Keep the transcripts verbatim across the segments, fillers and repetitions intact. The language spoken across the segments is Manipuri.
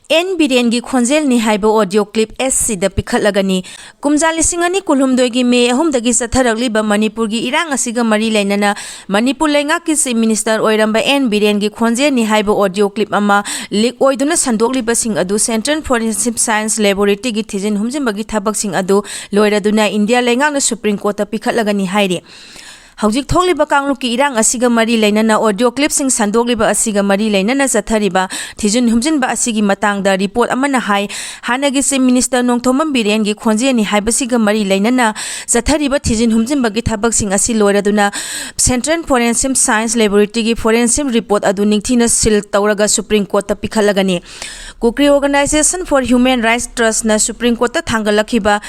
ꯑꯦꯟ ꯕꯤꯔꯦꯟꯒꯤ ꯈꯣꯟꯖꯦꯜꯅꯤ ꯍꯥꯏꯕ audio clip ꯑꯦꯁ ꯁꯤꯗ ꯄꯤꯈꯠꯂꯒꯅꯤ꯫ ꯀꯨꯝꯖꯥ ꯂꯤꯁꯤꯡ ꯑꯅꯤ ꯀꯨꯟꯍꯨꯝꯗꯣꯏꯒꯤ ꯃꯦ ꯑꯍꯨꯝꯗꯒꯤ ꯆꯠꯊꯔꯛꯂꯤꯕ ꯃꯅꯤꯄꯨꯔꯒꯤ ꯏꯔꯥꯡ ꯑꯁꯤꯒ ꯃꯔꯤ ꯂꯩꯅꯅ ꯃꯅꯤꯄꯨꯔ ꯂꯩꯉꯥꯛꯀꯤ Chief Minister ꯑꯣꯏꯔꯝꯕ ꯑꯦꯟ ꯕꯤꯔꯦꯟꯒꯤ ꯈꯣꯟꯖꯦꯜꯅꯤ ꯍꯥꯏꯕ audio clip ꯑꯃ leak ꯑꯣꯏꯗꯨꯅ ꯁꯟꯗꯣꯛꯂꯤꯕꯁꯤꯡ ꯑꯗꯨ Central Forensic Science Laboratoryꯒꯤ ꯊꯤꯖꯤꯟ ꯍꯨꯝꯖꯤꯟꯕꯒꯤ ꯊꯕꯛꯁꯤꯡ ꯑꯗꯨ ꯂꯣꯏꯔꯗꯨꯅ ꯏꯟꯗꯤꯌꯥ ꯂꯩꯉꯥꯛꯅ Supreme Courtꯇ ꯄꯤꯈꯠꯂꯒꯅꯤ ꯍꯥꯏꯔꯤ꯫ ꯍꯧꯖꯤꯛ ꯊꯣꯛꯂꯤꯕ ꯀꯥꯡꯂꯨꯞꯀꯤ ꯏꯔꯥꯡ ꯑꯁꯤꯒ ꯃꯔꯤ ꯂꯩꯅꯅ audio clipꯁꯤꯡ ꯁꯟꯗꯣꯛꯂꯤꯕ ꯑꯁꯤꯒ ꯃꯔꯤ ꯂꯩꯅꯅ ꯆꯠꯊꯔꯤꯕ ꯊꯤꯖꯤꯟ ꯍꯨꯝꯖꯤꯟꯕ ꯑꯁꯤꯒꯤ ꯃꯇꯥꯡꯗ report ꯑꯃꯅ ꯍꯥꯏ, ꯍꯥꯟꯅꯒꯤ Chief Minister ꯅꯣꯡꯊꯣꯝꯕꯝ ꯕꯤꯔꯦꯟꯒꯤ ꯈꯣꯟꯖꯦꯜꯅꯤ ꯍꯥꯏꯕꯁꯤꯒ ꯃꯔꯤ ꯂꯩꯅꯅ ꯆꯠꯊꯔꯤꯕ ꯊꯤꯖꯤꯟ ꯍꯨꯝꯖꯤꯟꯕꯒꯤ ꯊꯕꯛꯁꯤꯡ ꯑꯁꯤ ꯂꯣꯏꯔꯗꯨꯅ Central Forensic Science Laboratoryꯒꯤ forensic report ꯑꯗꯨ ꯅꯤꯡꯊꯤꯅ seal ꯇꯧꯔꯒ Supreme Courtꯇ ꯄꯤꯈꯠꯂꯒꯅꯤ꯫ Kuki Organisation for Human Rights Trustꯅ Supreme Courtꯇ ꯊꯥꯡꯒꯠꯂꯛꯈꯤꯕ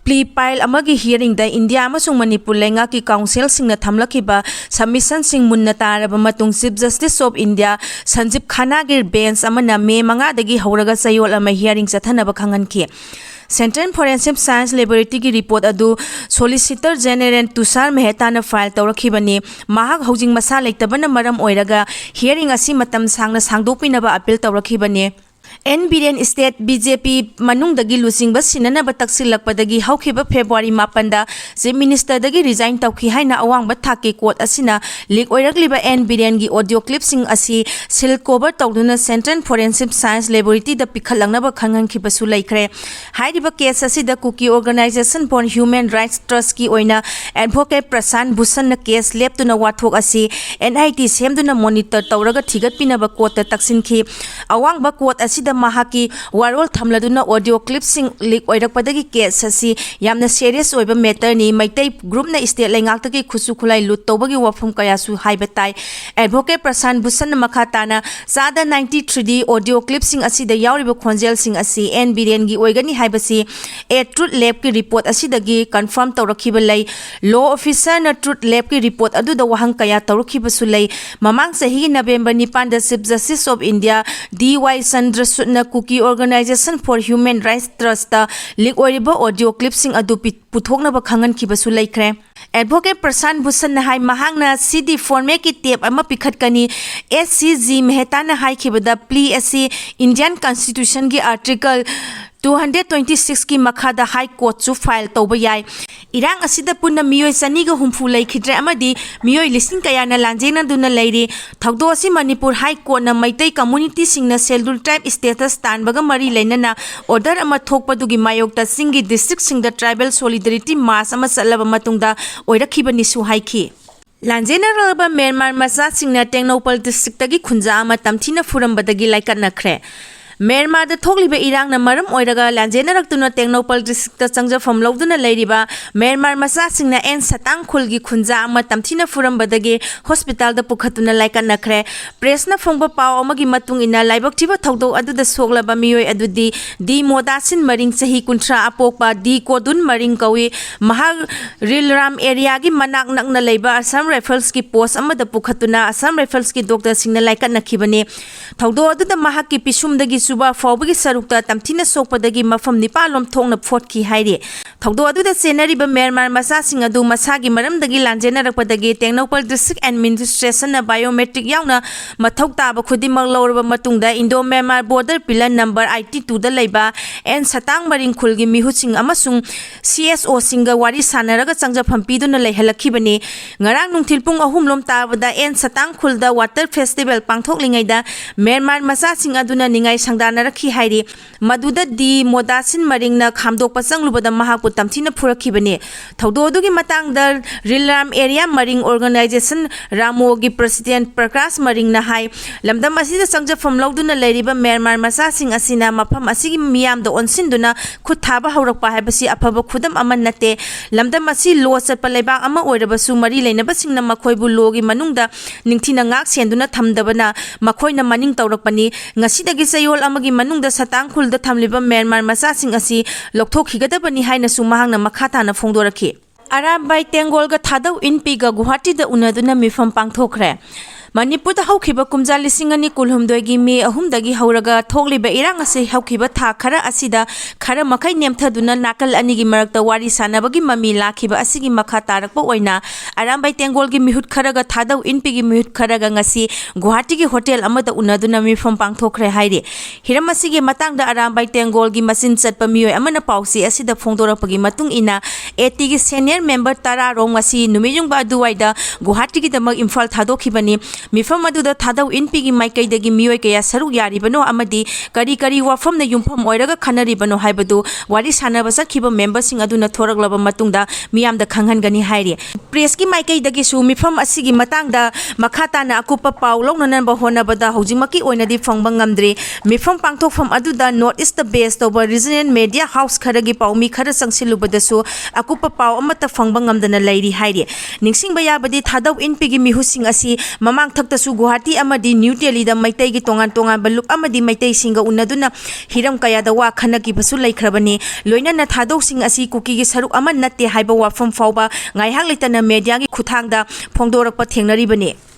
plea file ꯑꯃꯒꯤ hearingꯗ ꯏꯟꯗꯤꯌꯥ ꯑꯃꯁꯨꯡ ꯃꯅꯤꯄꯨꯔ ꯂꯩꯉꯥꯛꯀꯤ counselꯁꯤꯡꯅ ꯊꯝꯂꯛꯈꯤꯕ submissionꯁꯤꯡ ꯃꯨꯟꯅ ꯇꯥꯔꯕ ꯃꯇꯨꯡ Chief Justice of India ꯁꯟꯖꯤꯕ ꯈꯟꯅꯥꯒꯤ bench ꯑꯃꯅ ꯃꯦ ꯃꯉꯥꯗꯒꯤ ꯍꯧꯔꯒ ꯆꯌꯣꯜ ꯑꯃ hearing ꯆꯠꯊꯅꯕ ꯈꯪꯍꯟꯈꯤ꯫ Central Forensic Science Laboratoryꯒꯤ report ꯑꯗꯨ Solicitor General ꯇꯨꯁꯥꯔ ꯃꯦꯍꯇꯥꯅ file ꯇꯧꯔꯛꯈꯤꯕꯅꯤ꯫ ꯃꯍꯥꯛ ꯍꯧꯖꯤꯛ ꯃꯁꯥ ꯂꯩꯇꯕꯅ ꯃꯔꯝ ꯑꯣꯏꯔꯒ hearing ꯑꯁꯤ ꯃꯇꯝ ꯁꯥꯡꯅ ꯁꯥꯡꯗꯣꯛꯄꯤꯅꯕ appeal ꯇꯧꯔꯛꯈꯤꯕꯅꯤ꯫ ꯑꯦꯟ ꯕꯤꯔꯦꯟ state BJP ꯃꯅꯨꯡꯗꯒꯤ ꯂꯨꯆꯤꯡꯕ ꯁꯤꯟꯅꯅꯕ ꯇꯛꯁꯤꯜꯂꯛꯄꯗꯒꯤ ꯍꯧꯈꯤꯕ February ꯃꯥꯄꯟꯗ Chief Ministerꯗꯒꯤ resign ꯇꯧꯈꯤ ꯍꯥꯏꯅ ꯑꯋꯥꯡꯕ ꯊꯥꯛꯀꯤ court ꯑꯁꯤꯅ leak ꯑꯣꯏꯔꯛꯂꯤꯕ ꯑꯦꯟ ꯕꯤꯔꯦꯟꯒꯤ audio clipꯁꯤꯡ ꯑꯁꯤ seal cover ꯇꯧꯗꯨꯅ Central Forensic Science Laboratoryꯗ ꯄꯤꯈꯠꯂꯛꯅꯕ ꯈꯪꯍꯟꯈꯤꯕꯁꯨ ꯂꯩꯈ꯭ꯔꯦ꯫ ꯍꯥꯏꯔꯤꯕ case ꯑꯁꯤꯗ Kuki Organisation for Human Rights Trustꯀꯤ ꯑꯣꯏꯅ advocate ꯄ꯭ꯔꯁꯥꯟ ꯚꯨꯁꯟꯅ case ꯂꯦꯞꯇꯨꯅ ꯋꯥꯊꯣꯛ ꯑꯁꯤ NIT ꯁꯦꯝꯗꯨꯅ monitor ꯇꯧꯔꯒ ꯊꯤꯒꯠꯄꯤꯅꯕ courtꯇ ꯇꯛꯁꯤꯟꯈꯤ꯫ ꯑꯋꯥꯡꯕ court ꯑꯁꯤꯗ ꯃꯍꯥꯛꯀꯤ ꯋꯥꯔꯣꯜ ꯊꯝꯂꯗꯨꯅ audio clipꯁꯤꯡ leak ꯑꯣꯏꯔꯛꯄꯗꯒꯤ case ꯑꯁꯤ ꯌꯥꯝꯅ serious ꯑꯣꯏꯕ matterꯅꯤ, ꯃꯩꯇꯩ groupꯅ state ꯂꯩꯉꯥꯛꯇꯒꯤ ꯈꯨꯠꯁꯨ ꯈꯨꯠꯂꯥꯏ loot ꯇꯧꯕꯒꯤ ꯋꯥꯐꯝ ꯀꯌꯥꯁꯨ ꯍꯥꯏꯕ ꯇꯥꯏ꯫ Advocate ꯄ꯭ꯔꯁꯥꯟ ꯚꯨꯁꯟꯅ ꯃꯈꯥ ꯇꯥꯅ ꯆꯥꯗ ninety three D audio clipꯁꯤꯡ ꯑꯁꯤꯗ ꯌꯥꯎꯔꯤꯕ ꯈꯣꯟꯖꯦꯜꯁꯤꯡ ꯑꯁꯤ ꯑꯦꯟ ꯕꯤꯔꯦꯟꯒꯤ ꯑꯣꯏꯒꯅꯤ ꯍꯥꯏꯕꯁꯤ A Truth Labꯀꯤ report ꯑꯁꯤꯗꯒꯤ confirm ꯇꯧꯔꯛꯈꯤꯕ ꯂꯩ꯫ Law officerꯅ Truth Labꯀꯤ report ꯑꯗꯨꯗ ꯋꯥꯍꯪ ꯀꯌꯥ ꯇꯧꯔꯛꯈꯤꯕꯁꯨ ꯂꯩ꯫ ꯃꯃꯥꯡ ꯆꯍꯤꯒꯤ November ꯅꯤꯄꯥꯟꯗ Chief Justice of India D Y Chandra ꯁꯨꯠꯅ Kuki Organisation for Human Rights Trust ꯇ ꯂꯤꯛ ꯑꯣꯏꯔꯤꯕ ꯑꯣꯗꯤꯑꯣ ꯀ꯭ꯂꯤꯞꯁꯤꯡ ꯑꯗꯨ ꯄꯤ-, ꯄꯨꯊꯣꯛꯅꯕ ꯈꯪꯍꯟꯈꯤꯕꯁꯨ ꯂꯩꯈ꯭ꯔꯦ꯫ ꯑꯦꯗꯚꯣꯀꯦꯠ ꯄ꯭ꯔꯁꯥꯟ ꯚꯨꯁꯟꯅ ꯍꯥꯏ, ꯃꯍꯥꯛꯅ ꯁꯤ ꯗꯤ ꯐꯣꯔꯃꯦꯠꯀꯤ ꯇꯦꯞ ꯑꯃ ꯄꯤꯈꯠꯀꯅꯤ꯫ ꯑꯦꯁ ꯁꯤ ꯖꯤ ꯃꯦꯍꯇꯥꯅ ꯍꯥꯏꯈꯤꯕꯗ, ꯄ꯭ꯂꯤ ꯑꯁꯤ ꯏꯟꯗꯤꯌꯥꯟ ꯀꯟꯁꯇꯤꯇ꯭ꯌꯨꯁꯟꯒꯤ ꯑꯥꯔꯇꯤꯀꯜ ꯇꯨ ꯍꯟꯗ꯭ꯔꯦꯠ ꯇ꯭ꯋꯦꯟꯇꯤ ꯁꯤꯛꯁꯀꯤ ꯃꯈꯥꯗ ꯍꯥꯏ ꯀꯣꯔꯠꯁꯨ ꯐꯥꯏꯜ ꯇꯧꯕ ꯌꯥꯏ꯫ ꯏꯔꯥꯡ ꯑꯁꯤꯗ ꯄꯨꯟꯅ ꯃꯤꯑꯣꯏ ꯆꯅꯤꯒ ꯍꯨꯝꯐꯨ ꯂꯩꯈꯤꯗ꯭ꯔꯦ ꯑꯃꯗꯤ ꯃꯤꯑꯣꯏ ꯂꯤꯁꯤꯡ ꯀꯌꯥꯅ ꯂꯥꯟꯖꯦꯟꯅꯗꯨꯅ ꯂꯩꯔꯤ꯫ ꯊꯧꯗꯣꯛ ꯑꯁꯤ ꯃꯅꯤꯄꯨꯔ ꯍꯥꯏ ꯀꯣꯔꯠꯅ ꯃꯩꯇꯩ ꯀꯝꯃꯨꯅꯤꯇꯤꯁꯤꯡꯅ ꯁꯦꯗꯨꯜ ꯇ꯭ꯔꯥꯏꯕ ꯁ꯭ꯇꯦꯇꯁ ꯇꯥꯟꯕꯒ ꯃꯔꯤ ꯂꯩꯅꯅ ꯑꯣꯔꯗꯔ ꯑꯃ ꯊꯣꯛꯄꯗꯨꯒꯤ ꯃꯥꯌꯣꯛꯇ ꯆꯤꯡꯒꯤ ꯗꯤꯁꯇ꯭ꯔꯤꯛꯁꯤꯡꯗ ꯇ꯭ꯔꯥꯏꯕꯦꯜ ꯁꯣꯂꯤꯗꯔꯤꯇꯤ ꯃꯥꯔꯆ ꯑꯃ ꯆꯠꯂꯕ ꯃꯇꯨꯡꯗ ꯑꯣꯏꯔꯛꯈꯤꯕꯅꯤꯁꯨ ꯍꯥꯏꯈꯤ꯫ ꯂꯥꯟꯖꯦꯟꯅꯔꯕ ꯃ꯭ꯌꯥꯟꯃꯥꯔ ꯃꯆꯥꯁꯤꯡꯅ ꯇꯦꯡꯅꯧꯄꯜ ꯗꯤꯁꯇ꯭ꯔꯤꯛꯇꯒꯤ ꯈꯨꯟꯖꯥ ꯑꯃ ꯇꯝꯊꯤꯅ ꯐꯨꯔꯝꯕꯗꯒꯤ ꯂꯥꯏꯀꯠꯅꯈ꯭ꯔꯦ꯫ ꯃ꯭ꯌꯥꯟꯃꯥꯔꯗ ꯊꯣꯛꯂꯤꯕ ꯏꯔꯥꯡꯅ ꯃꯔꯝ ꯑꯣꯏꯔꯒ ꯂꯥꯟꯖꯦꯟꯅꯔꯛꯇꯨꯅ ꯇꯦꯡꯅꯧꯄꯜ ꯗꯤꯁꯇ꯭ꯔꯤꯛꯇ ꯆꯪꯖꯐꯝ ꯂꯧꯗꯨꯅ ꯂꯩꯔꯤꯕ ꯃ꯭ꯌꯥꯟꯃꯥꯔ ꯃꯆꯥꯁꯤꯡꯅ ꯑꯦꯟ ꯁꯇꯥꯡ ꯈꯨꯜꯒꯤ ꯈꯨꯟꯖꯥ ꯑꯃ ꯇꯝꯊꯤꯅ ꯐꯨꯔꯝꯕꯗꯒꯤ ꯍꯣꯁꯄꯤꯇꯥꯜꯗ ꯄꯨꯈꯠꯇꯨꯅ ꯂꯥꯏꯀꯠꯅꯈ꯭ꯔꯦ꯫ ꯄ꯭ꯔꯦꯁꯅ ꯐꯣꯡꯕ ꯄꯥꯎ ꯑꯃꯒꯤ ꯃꯇꯨꯡ ꯏꯟꯅ, ꯂꯥꯏꯕꯛ ꯊꯤꯕ ꯊꯧꯗꯣꯛ ꯑꯗꯨꯗ ꯁꯣꯛꯂꯕ ꯃꯤꯑꯣꯏ ꯑꯗꯨꯗꯤ ꯗꯤ ꯃꯣꯗꯥꯁꯤꯟ ꯃꯔꯤꯡ, ꯆꯍꯤ ꯀꯨꯟꯊ꯭ꯔꯥ, ꯑꯄꯣꯛꯄ ꯗꯤ ꯀꯣꯗꯨꯟ ꯃꯔꯤꯡ ꯀꯧꯏ꯫ ꯃꯍꯥꯛ ꯔꯤꯜꯔꯥꯝ ꯑꯦꯔꯤꯌꯥꯒꯤ ꯃꯅꯥꯛ ꯅꯛꯅ ꯂꯩꯕ ꯑꯁꯥꯝ ꯔꯥꯏꯐꯜꯁꯀꯤ ꯄꯣꯁ ꯑꯃꯗ ꯄꯨꯈꯠꯇꯨꯅ ꯑꯁꯥꯝ ꯔꯥꯏꯐꯜꯁꯀꯤ ꯗꯣꯛꯇꯔꯁꯤꯡꯅ ꯂꯥꯏꯀꯠꯅꯈꯤꯕꯅꯤ꯫ ꯊꯧꯗꯣꯛ ꯑꯗꯨꯗ ꯃꯍꯥꯛꯀꯤ ꯄꯤꯁꯨꯝꯗꯒꯤ ꯆꯨꯕꯥ ꯐꯥꯎꯕꯒꯤ ꯁꯔꯨꯛꯇ ꯇꯝꯊꯤꯅ ꯁꯣꯛꯄꯗꯒꯤ ꯃꯐꯝ ꯅꯤꯄꯥꯜꯂꯣꯝ ꯊꯣꯛꯅ ꯐꯣꯠꯈꯤ ꯍꯥꯏꯔꯤ꯫ ꯊꯧꯗꯣꯛ ꯑꯗꯨꯗ ꯆꯦꯟꯅꯔꯤꯕ ꯃ꯭ꯌꯥꯟꯃꯥꯔ ꯃꯆꯥꯁꯤꯡ ꯑꯗꯨ ꯃꯁꯥꯒꯤ ꯃꯔꯝꯗꯒꯤ ꯂꯥꯟꯖꯦꯟꯅꯔꯛꯄꯗꯒꯤ ꯇꯦꯡꯅꯧꯄꯜ ꯗꯤꯁꯇ꯭ꯔꯤꯛ ꯑꯦꯗꯃꯤꯅꯤꯁꯇ꯭ꯔꯦꯁꯟꯅ ꯕꯥꯏꯑꯣꯃꯦꯇ꯭ꯔꯤꯛ ꯌꯥꯎꯅ ꯃꯊꯧ ꯇꯥꯕ ꯈꯨꯗꯤꯡꯃꯛ ꯂꯧꯔꯕ ꯃꯇꯨꯡꯗ Indo Myanmar border pillar number eighty ꯇꯨꯗ ꯂꯩꯕ ꯑꯦꯟ ꯁꯇꯥꯡ ꯃꯔꯤꯡ ꯈꯨꯜꯒꯤ ꯃꯤꯍꯨꯠꯁꯤꯡ ꯑꯃꯁꯨꯡ ꯁꯤ ꯑꯦꯁ ꯑꯣꯁꯤꯡꯒ ꯋꯥꯔꯤ ꯁꯥꯟꯅꯔꯒ ꯆꯪꯖꯐꯝ ꯄꯤꯗꯨꯅ ꯂꯩꯍꯜꯂꯛꯈꯤꯕꯅꯤ꯫ ꯉꯔꯥꯡ ꯅꯨꯡꯊꯤꯜ ꯄꯨꯡ ꯑꯍꯨꯝꯂꯣꯝ ꯇꯥꯕꯗ ꯑꯦꯟ ꯁꯇꯥꯡ ꯈꯨꯜꯗ ꯋꯥꯇꯔ ꯐꯦꯁꯇꯤꯚꯦꯜ ꯄꯥꯡꯊꯣꯛꯂꯤꯉꯩꯗ ꯃ꯭ꯌꯥꯟꯃꯥꯔ ꯃꯆꯥꯁꯤꯡ ꯑꯗꯨꯅ ꯅꯤꯡꯉꯥꯏ ꯁꯪꯗꯥꯅꯔꯛꯈꯤ ꯍꯥꯏꯔꯤ꯫ ꯃꯗꯨꯗ ꯗꯤ ꯃꯣꯗꯥꯁꯤꯟ ꯃꯔꯤꯡꯅ ꯈꯥꯝꯗꯣꯛꯄ ꯆꯪꯂꯨꯕꯗ ꯃꯍꯥꯛꯄꯨ ꯇꯝꯊꯤꯅ ꯐꯨꯔꯛꯈꯤꯕꯅꯤ꯫ ꯊꯧꯗꯣꯛ ꯑꯗꯨꯒꯤ ꯃꯇꯥꯡꯗ ꯔꯤꯜꯔꯥꯝ ꯑꯦꯔꯤꯌꯥ ꯃꯔꯤꯡ ꯑꯣꯔꯒꯅꯥꯏꯖꯦꯁꯟ, ꯔꯥꯃꯣꯒꯤ ꯄ꯭ꯔꯁꯤꯗꯦꯟꯠ ꯄ꯭ꯔꯀꯥꯁ ꯃꯔꯤꯡꯅ ꯍꯥꯏ, ꯂꯝꯗꯝ ꯑꯁꯤꯗ ꯆꯪꯖꯐꯝ ꯂꯧꯗꯨꯅ ꯂꯩꯔꯤꯕ ꯃ꯭ꯌꯥꯟꯃꯥꯔ ꯃꯆꯥꯁꯤꯡ ꯑꯁꯤꯅ ꯃꯐꯝ ꯑꯁꯤꯒꯤ ꯃꯤꯌꯥꯝꯗ ꯑꯣꯟꯁꯤꯟꯗꯨꯅ ꯈꯨꯠ ꯊꯥꯕ ꯍꯧꯔꯛꯄ ꯍꯥꯏꯕꯁꯤ ꯑꯐꯕ ꯈꯨꯗꯝ ꯑꯃ ꯅꯠꯇꯦ꯫ ꯂꯝꯗꯝ ꯑꯁꯤ ꯂꯣ ꯆꯠꯄ ꯂꯩꯕꯥꯛ ꯑꯃ ꯑꯣꯏꯔꯕꯁꯨ, ꯃꯔꯤ ꯂꯩꯅꯕꯁꯤꯡꯅ ꯃꯈꯣꯏꯕꯨ ꯂꯣꯒꯤ ꯃꯅꯨꯡꯗ ꯅꯤꯡꯊꯤꯅ ꯉꯥꯛ ꯁꯦꯟꯗꯨꯅ ꯊꯝꯗꯕꯅ ꯃꯈꯣꯏꯅ ꯃꯅꯤꯡ ꯇꯧꯔꯛꯄꯅꯤ꯫ ꯉꯁꯤꯗꯒꯤ ꯆꯌꯣꯜ ꯑꯃꯒꯤ ꯃꯅꯨꯡꯗ ꯁꯇꯥꯡ ꯈꯨꯜꯗ ꯊꯝꯂꯤꯕ ꯃ꯭ꯌꯥꯟꯃꯥꯔ ꯃꯆꯥꯁꯤꯡ ꯑꯁꯤ ꯂꯧꯊꯣꯛꯈꯤꯒꯗꯕꯅꯤ ꯍꯥꯏꯅꯁꯨ ꯃꯍꯥꯛꯅ ꯃꯈꯥ ꯇꯥꯅ ꯐꯣꯡꯗꯣꯔꯛꯈꯤ꯫ ꯑꯔꯥꯝꯕꯥꯏ ꯇꯦꯡꯒꯣꯜꯒ ꯊꯥꯗꯧ ꯏꯟꯄꯤꯒ ꯒꯨꯋꯥꯍꯥꯇꯤꯗ ꯎꯅꯗꯨꯅ ꯃꯤꯐꯝ ꯄꯥꯡꯊꯣꯛꯈ꯭ꯔꯦ꯫ ꯃꯅꯤꯄꯨꯔꯗ ꯍꯧꯈꯤꯕ ꯀꯨꯝꯖꯥ ꯂꯤꯁꯤꯡ ꯑꯅꯤ ꯀꯨꯟꯍꯨꯝꯗꯣꯏꯒꯤ ꯃꯦ ꯑꯍꯨꯝꯗꯒꯤ ꯍꯧꯔꯒ ꯊꯣꯛꯂꯤꯕ ꯏꯔꯥꯡ ꯑꯁꯤ ꯍꯧꯈꯤꯕ ꯊꯥ ꯈꯔ ꯑꯁꯤꯗ ꯈꯔ ꯃꯈꯩ ꯅꯦꯝꯊꯗꯨꯅ ꯅꯥꯀꯜ ꯑꯅꯤꯒꯤ ꯃꯔꯛꯇ ꯋꯥꯔꯤ ꯁꯥꯟꯅꯕꯒꯤ ꯃꯃꯤ ꯂꯥꯛꯈꯤꯕ ꯑꯁꯤꯒꯤ ꯃꯈꯥ ꯇꯥꯔꯛꯄ ꯑꯣꯏꯅ ꯑꯔꯥꯝꯕꯥꯏ ꯇꯦꯡꯒꯣꯜꯒꯤ ꯃꯤꯍꯨꯠ ꯈꯔꯒ ꯊꯥꯗꯧ ꯏꯟꯄꯤꯒꯤ ꯃꯤꯍꯨꯠ ꯈꯔꯒ ꯉꯁꯤ ꯒꯨꯋꯥꯍꯥꯇꯤꯒꯤ ꯍꯣꯇꯦꯜ ꯑꯃꯗ ꯎꯅꯗꯨꯅ ꯃꯤꯐꯝ ꯄꯥꯡꯊꯣꯛꯈ꯭ꯔꯦ ꯍꯥꯏꯔꯤ꯫ ꯍꯤꯔꯝ ꯑꯁꯤꯒꯤ ꯃꯇꯥꯡꯗ ꯑꯔꯥꯝꯕꯥꯏ ꯇꯦꯡꯒꯣꯜꯒꯤ ꯃꯆꯤꯟ ꯆꯠꯄ ꯃꯤꯑꯣꯏ ꯑꯃꯅ ꯄꯥꯎꯆꯦ ꯑꯁꯤꯗ ꯐꯣꯡꯗꯣꯔꯛꯄꯒꯤ ꯃꯇꯨꯡ ꯏꯟꯅ, ꯑꯦ ꯇꯤꯒꯤ senior member ꯇꯔꯥ ꯔꯣꯝ ꯉꯁꯤ ꯅꯨꯃꯤꯠ ꯌꯨꯡꯕ ꯑꯗꯨꯋꯥꯏꯗ ꯒꯨꯋꯥꯍꯥꯇꯤꯒꯤꯗꯃꯛ ꯏꯝꯐꯥꯜ ꯊꯥꯗꯣꯛꯈꯤꯕꯅꯤ꯫ ꯃꯤꯐꯝ ꯑꯗꯨꯗ ꯊꯥꯗꯧ ꯏꯟꯄꯤꯒꯤ ꯃꯥꯏꯀꯩꯗꯒꯤ ꯃꯤꯑꯣꯏ ꯀꯌꯥ ꯁꯔꯨꯛ ꯌꯥꯔꯤꯕꯅꯣ ꯑꯃꯗꯤ ꯀꯔꯤ ꯀꯔꯤ ꯋꯥꯐꯝꯅ ꯌꯨꯝꯐꯝ ꯑꯣꯏꯔꯒ ꯈꯟꯅꯔꯤꯕꯅꯣ ꯍꯥꯏꯕꯗꯨ ꯋꯥꯔꯤ ꯁꯥꯟꯅꯕ ꯆꯠꯈꯤꯕ memberꯁꯤꯡ ꯑꯗꯨꯅ ꯊꯣꯔꯛꯂꯕ ꯃꯇꯨꯡꯗ ꯃꯤꯌꯥꯝꯗ ꯈꯪꯍꯟꯒꯅꯤ ꯍꯥꯏꯔꯤ꯫ Pressꯀꯤ ꯃꯥꯏꯀꯩꯗꯒꯤꯁꯨ ꯃꯤꯐꯝ ꯑꯁꯤꯒꯤ ꯃꯇꯥꯡꯗ ꯃꯈꯥ ꯇꯥꯅ ꯑꯀꯨꯞꯄ ꯄꯥꯎ ꯂꯧꯅꯅꯕ ꯍꯣꯠꯅꯕꯗ ꯍꯧꯖꯤꯛꯃꯛꯀꯤ ꯑꯣꯏꯅꯗꯤ ꯐꯪꯕ ꯉꯝꯗ꯭ꯔꯤ꯫ ꯃꯤꯐꯝ ꯄꯥꯡꯊꯣꯛꯐꯝ ꯑꯗꯨꯗ North Eastꯇ base ꯇꯧꯕ regional media house ꯈꯔꯒꯤ ꯄꯥꯎꯃꯤ ꯈꯔ ꯆꯪꯁꯤꯜꯂꯨꯕꯗꯁꯨ ꯑꯀꯨꯞꯄ ꯄꯥꯎ ꯑꯃꯠꯇ ꯐꯪꯕ ꯉꯝꯗꯅ ꯂꯩꯔꯤ ꯍꯥꯏꯔꯤ꯫ ꯅꯤꯡꯁꯤꯡꯕ ꯌꯥꯕꯗꯤ, ꯊꯥꯗꯧ ꯏꯟꯄꯤꯒꯤ ꯃꯤꯍꯨꯠꯁꯤꯡ ꯑꯁꯤ ꯃꯃꯥꯡ ꯊꯛꯇꯁꯨ ꯒꯨꯋꯥꯍꯥꯇꯤ ꯑꯃꯗꯤ ꯅ꯭ꯌꯨ ꯗꯦꯜꯂꯤꯗ ꯃꯩꯇꯩꯒꯤ ꯇꯣꯉꯥꯟ ꯇꯣꯉꯥꯟꯕ ꯂꯨꯞ ꯑꯃꯗꯤ ꯃꯩꯇꯩꯁꯤꯡꯒ ꯎꯅꯗꯨꯅ ꯍꯤꯔꯝ ꯀꯌꯥꯗ ꯋꯥ ꯈꯟꯅꯈꯤꯕꯁꯨ ꯂꯩꯈ꯭ꯔꯕꯅꯤ꯫ ꯂꯣꯏꯅꯅ ꯊꯥꯗꯧꯁꯤꯡ ꯑꯁꯤ ꯀꯨꯀꯤꯒꯤ ꯁꯔꯨꯛ ꯑꯃ ꯅꯠꯇꯦ ꯍꯥꯏꯕ ꯋꯥꯐꯝ ꯐꯥꯎꯕ ꯉꯥꯏꯍꯥꯛ ꯂꯩꯇꯅ mediaꯒꯤ ꯈꯨꯠꯊꯥꯡꯗ ꯐꯣꯡꯗꯣꯔꯛꯄ ꯊꯦꯡꯅꯔꯤꯕꯅꯤ꯫